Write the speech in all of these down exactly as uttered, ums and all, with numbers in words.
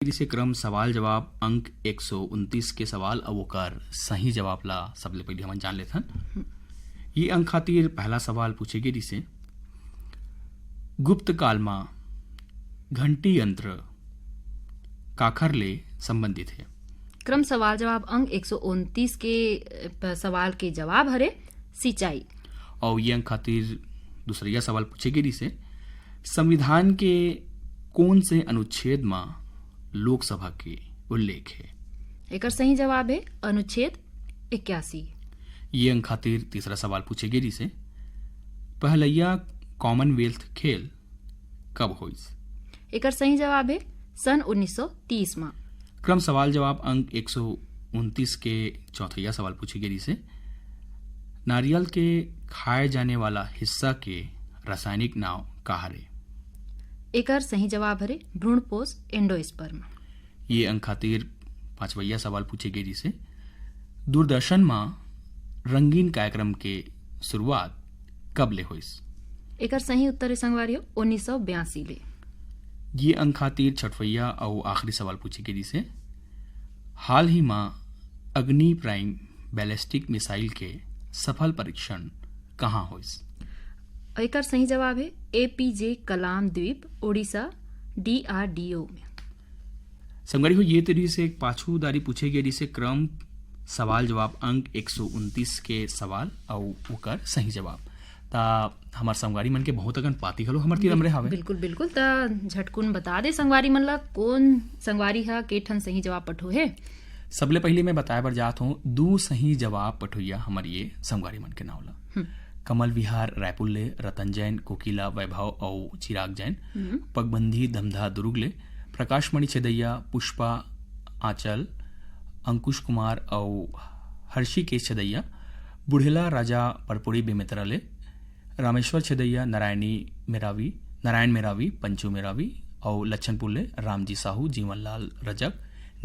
गिस हे क्रम सवाल जवाब अंक एक सौ उनतीस के सवाल अउ ओकर सही जवाब ला सबले पहिले हमन जान लेथन। ये अंक खातिर पहला सवाल पूछे गे रिहिस हे, गुप्त काल मा घंटी यंत्र काखर ले संबंधित हे? क्रम सवाल जवाब अंक एक सौ उनतीस के, अ, सवाल के जवाब हरे सिंचाई। अउ ये अंक खातिर दूसरइया सवाल पूछे गे रिहिस हे, संविधान के कोन से अनुच्छेद मा लोकसभा के उल्लेख हे? एकर सही जवाब हे अनुच्छेद इक्यासी। ये अंक खातिर तीसरा सवाल पूछे गे रिहिस हे, पहलइया कॉमनवेल्थ खेल कब होइस? एकर सही जवाब हे सन उन्नीस सौ तीस मा। क्रम सवाल जवाब अंक एक सौ उनतीस के चौथइया सवाल पूछे गे रिहिस हे, नारियल के खाए जाने वाला हिस्सा के रासायनिक नाव का हरे? एकर सही जवाब हरे भ्रूणपोष, एंडोस्पर्म। ये अंक खातिर पांचवइया सवाल पूछे गे रिहिस हे, दूरदर्शन मा रंगीन कार्यक्रम के शुरुआत कब ले होइस? एकर सही उत्तर हे संगवारी हो, उन्नीस सौ बयासी ले। ये अंक खातिर छठवइया अउ आखिरी सवाल पूछे गे रिहिस हे, हाल ही मा अग्नि प्राइम बैलिस्टिक मिसाइल के सफल परीक्षण कहाँ होइस? एकर सही जवाब हे एपीजे कलाम द्वीप, ओडिशा, डीआरडीओ में। संगवारी हो, ये तो रिहिस हे एक पाछू दारी पूछे गे रिहिस हे क्रम सवाल जवाब अंक एक सौ उनतीस के सवाल अउ ओकर सही जवाब। ता हमर संगवारी मन के बहुत अकन पाती घलो हमर तीर बिल-, अमरे हावे। बिल्कुल, बिल्कुल। ता झटकुन बता दे संगवारी मन ला, कोन संगवारी हा के ठन सही जवाब पठो हे? सबले पहिले मैं बताए बर जात हूँ, दू सही जवाब पठोइया हमर ये संगवारी मन के नाव ला। हम्म। कमल विहार रायपुर ले रतन जैन, कोकिला वैभव अउ चिराग जैन, हम्म। पगबंधी धमधा दुरुग ले प्रकाशमणि छेदैया, पुष्पा आंचल, अंकुश कुमार अउ हर्षिकेश छेदैया, बुढ़ेला राजा परपुड़ी बेमेतरा ले, रामेश्वर छेदैया, नारायणी मेरावी, नारायण मेरावी, पंचू मेरावी अउ लच्छनपुर ले रामजी साहू, जीवनलाल रजक,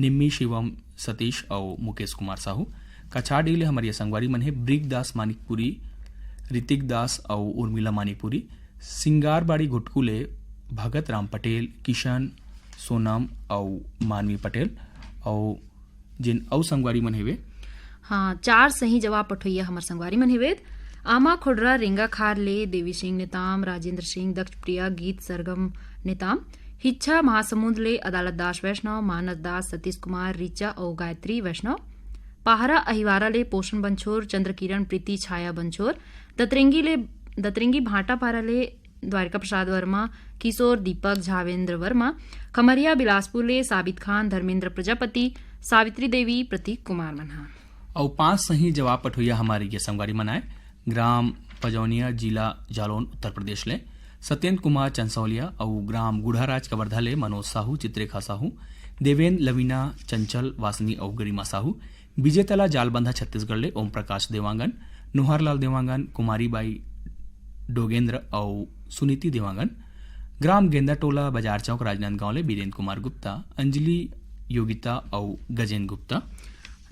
निम्मी शिवम सतीश अउ मुकेश कुमार साहू। कछारडीह ले हमर ये संगवारी मन हे ब्रिक दास मानिकपुरी, ऋतिक दास अउ उर्मिला मानिकपुरी। सिंगारबाड़ी घुटकू ले भगत राम पटेल, किशन, सोनम अउ मानवी पटेल अउ जेन अउ संगवारी मन हेवे। हाँ, चार सही जवाब पठोइया हमर संगवारी मन हेवे। आमा खोडरा रेंगाखार ले देवी सिंह नेताम, राजेंद्र सिंह, दक्ष प्रिया, गीत सरगम नेताम। हिच्छा महासमुंद ले अदालत दास वैष्णव, मानस दास, सतीश कुमार, रिचा अउ गायत्री वैष्णव। पाहरा अहिवारा ले पोषण बंछोर, चंद्रकिरण, प्रीति, छाया बंछोर। दतरेंगी ले, दतरेंगी भाटापारा ले द्वारिका प्रसाद वर्मा, किशोर, दीपक, झावेंद्र वर्मा। खमरिया बिलासपुर ले साबित खान, धर्मेंद्र प्रजापति, सावित्री देवी, प्रतीक कुमार मन हा। अउ पांच सही जवाब पठोइया हमर ये संगवारी मन आय। ग्राम पजौनिया, जिला जालौन, उत्तर प्रदेश ले सत्येंद्र कुमार चंसौलिया अउ ग्राम गुढ़ाराज कवर्धा ले मनोज साहू, चित्रेखा साहू, देवेंद्र, लवीना, चंचल, वासनी अउ गरिमा साहू। विजेता ला जालबंधा छत्तीसगढ़ ले ओम प्रकाश देवांगन, नोहरलाल देवांगन, कुमारी बाई डोगेंद्र अउ सुनीति देवांगन। ग्राम गेंदाटोला, बाजार चौक, राजनांदगांव ले बीरेंद्र कुमार गुप्ता, अंजलि, योगिता अउ गजेंद्र गुप्ता।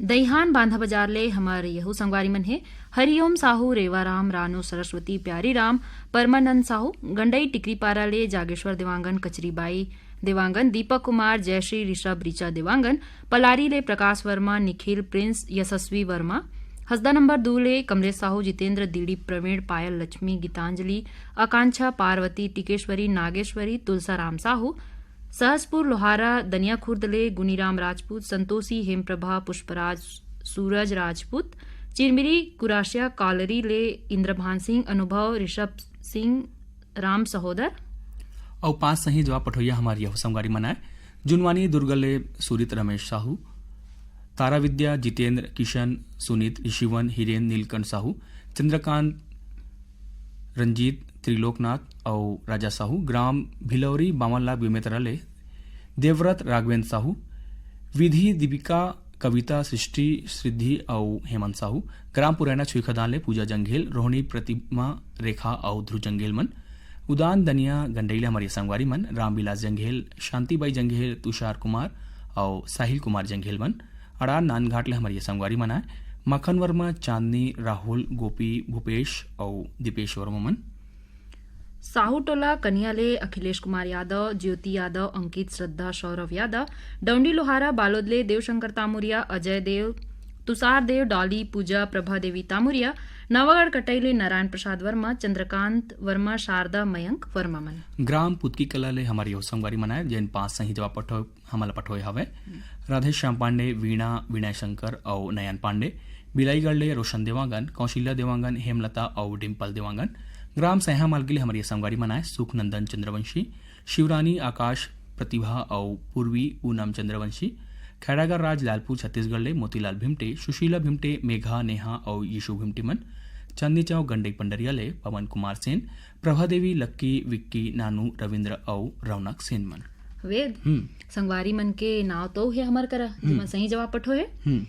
दईहान बांधा बाजार ले हमर यहू संगवारी मन हे, हरिओम साहू, रेवाराम, रानू, सरस्वती, प्यारी राम, परमानंद साहू। गंडई टिकरीपारा ले जागेश्वर देवांगन, कचरीबाई देवांगन, दीपक कुमार, जयश्री, ऋषभ, ऋचा देवांगन। पलारी ले प्रकाश वर्मा, निखिल, प्रिंस, यशस्वी वर्मा। हसदा नंबर दू ले कमलेश साहू, जितेंद्र, दिलीप, प्रवीण, पायल, लक्ष्मी, गीतांजलि, आकांक्षा, पार्वती, टिकेश्वरी, नागेश्वरी, तुलसाराम साहू। सहसपुर लोहारा, दनियाखुर्द ले गुनीराम राजपूत, संतोषी, हेमप्रभा, पुष्पराज, सूरज राजपूत। चिरमिरी कुराशिया कॉलरी ले इंद्रभान सिंह, अनुभव, ऋषभ सिंह, राम सहोदर। अउ पांच सही जवाब पठोइया हमर यहू संगवारी मन आय। जुनवानी दुर्ग ले सुरित रमेश साहू, तारा विद्या, जितेंद्र, किशन, सुनीत, ऋषिवन, हिरेन, नीलकंठ साहू, चंद्रकांत, रंजीत, त्रिलोकनाथ अउ राजा साहू। ग्राम भिलौरी, बावन लाख बेमेतरा ले देवव्रत, राघवेंद्र साहू। विधि, दीपिका, कविता, सृष्टि, सिद्धि अउ हेमंत साहू। ग्राम पुरैना छुईखदान ले पूजा जंघेल, रोहिणी, प्रतिमा, रेखा अउ ध्रुव जंघेल मन। उदान दनिया गंडई ले हमर ये संगवारी मन रामविलास जंघेल, शांतिबाई जंघेल, तुषार कुमार अउ साहिल कुमार जंघेल मन। अड़ार नानघाट ले हमर ये संगवारी मन आय मखन वर्मा, चांदनी, राहुल, गोपी, भूपेश अउ दीपेश वर्मा मन। साहू टोला कनिया ले अखिलेश कुमार यादव, ज्योति यादव, अंकित, श्रद्धा, सौरभ यादव, डौंडी लोहारा बालोद ले देवशंकर तामुरिया, अजय देव, तुषार देव, डॉली, पूजा, प्रभा देवी तामुरिया, नवागढ़ कटई ले नारायण प्रसाद वर्मा, चंद्रकांत वर्मा, शारदा, मयंक वर्मा मन। ग्राम पुतकी कला ले हमर यो संगवारी मन आए, जेन पांच सही जवाब पठो हमला पठोए हवे। राधेश्याम पांडे, वीणा, विनय शंकर अउ नयन पांडे। बिलाईगढ़ ले रोशन देवांगन, कौशल्या देवांगन, हेमलता अउ डिम्पल देवांगन। ग्राम सैहा मालगी ले हमर ये संगवारी मन आए, सुखनंदन चंद्रवंशी, शिवरानी, आकाश, प्रतिभा अउ पूर्वी, पूनम चंद्रवंशी। खैरागर राज लालपुर छत्तीसगढ़ ले मोतीलाल भिमटे, सुशीला भिमटे, मेघा, नेहा अउ यीशु भिमटे मन। चांदनी चौक गंडई पंडरिया ले पवन कुमार सेन, प्रभा देवी, लक्की, विक्की, नानू, रविंद्र अउ रौनक सेन मन। वेद, हम्म। संगवारी मन के नाव तो हे हमर करा, हम्म। जेमन सही जवाब पठो हे। हम्म।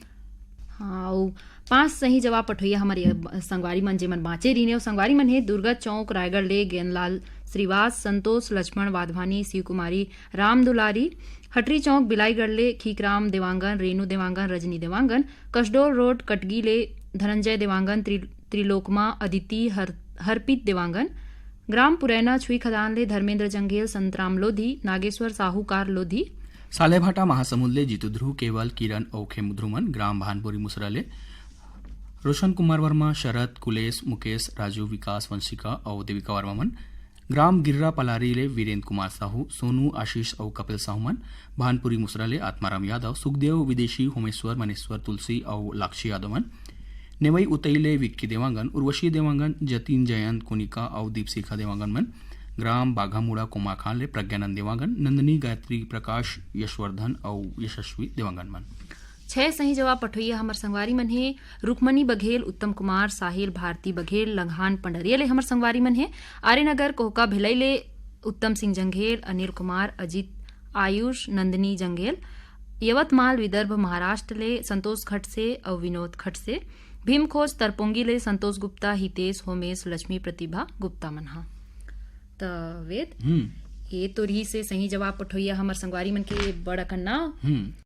हाँ, अउ पांच सही जवाब पठोइया हमर ये ब-, संगवारी मन, जेमन बांचे रहिने, अउ संगवारी मन हे दुर्गा चौक रायगढ़ ले गेंदलाल श्रीवास, संतोष, लक्ष्मण वाधवानी, शिव कुमारी, राम दुलारी, हटरी चौक बिलाईगढ़ ले खीकराम देवांगन, रेनू देवांगन, रजनी देवांगन, कसडोल रोड कटगी ले धनंजय देवांगन, त्रि-, त्रिलोकमा, अदिति, हर-, हरपीत देवांगन, ग्राम पुरैना छुई खदान ले धर्मेंद्र जंघेल, संतराम लोधी, नागेश्वर साहूकार लोधी। सालेभाटा महासमुंद ले जीतू ध्रुव, केवल, किरण अउ खेमू ध्रुव मन। ग्राम भानपुरी मुसरा ले रोशन कुमार वर्मा, शरद, कुलेश, मुकेश, राजू, विकास, वंशिका अउ देविका वर्मा मन। ग्राम गिर्रा पलारी ले वीरेंद्र कुमार साहू, सोनू, आशीष अउ कपिल साहू मन। भानपुरी मुसरा ले आत्माराम यादव, सुखदेव, विदेशी, होमेश्वर, मनेश्वर, तुलसी अउ लाक्षी यादव मन। नेवई उतई ले विक्की देवांगन, उर्वशी देवांगन, जतिन जयंत, कोनिका अउ दीपशिखा देवांगन मन। ग्राम बाघामुड़ा कोमाखान ले प्रज्ञानंद देवांगन, नंदिनी, गायत्री, प्रकाश, यशवर्धन अउ यशस्वी देवांगन मन। छह सही जवाब पठोइया हमर संगवारी मन हे रुक्मणी बघेल, उत्तम कुमार, साहिल, भारती बघेल, लंगहान पंडरिया ले हमर संगवारी मन हे। आर्यनगर कोहका भिलई ले उत्तम सिंह जंघेल, अनिल कुमार, अजीत, आयुष, नंदिनी जंघेल। यवतमाल विदर्भ महाराष्ट्र ले संतोष खडसे अउ विनोद खडसे। भीमखोज तरपोंगी ले संतोष गुप्ता, हितेश, होमेश, लक्ष्मी, प्रतिभा गुप्ता मन हा। त वेद, हम्म। ये तो रहिसे सही जवाब पठोइया हमर संगवारी मन के बड़ अकन नाव। हम्म।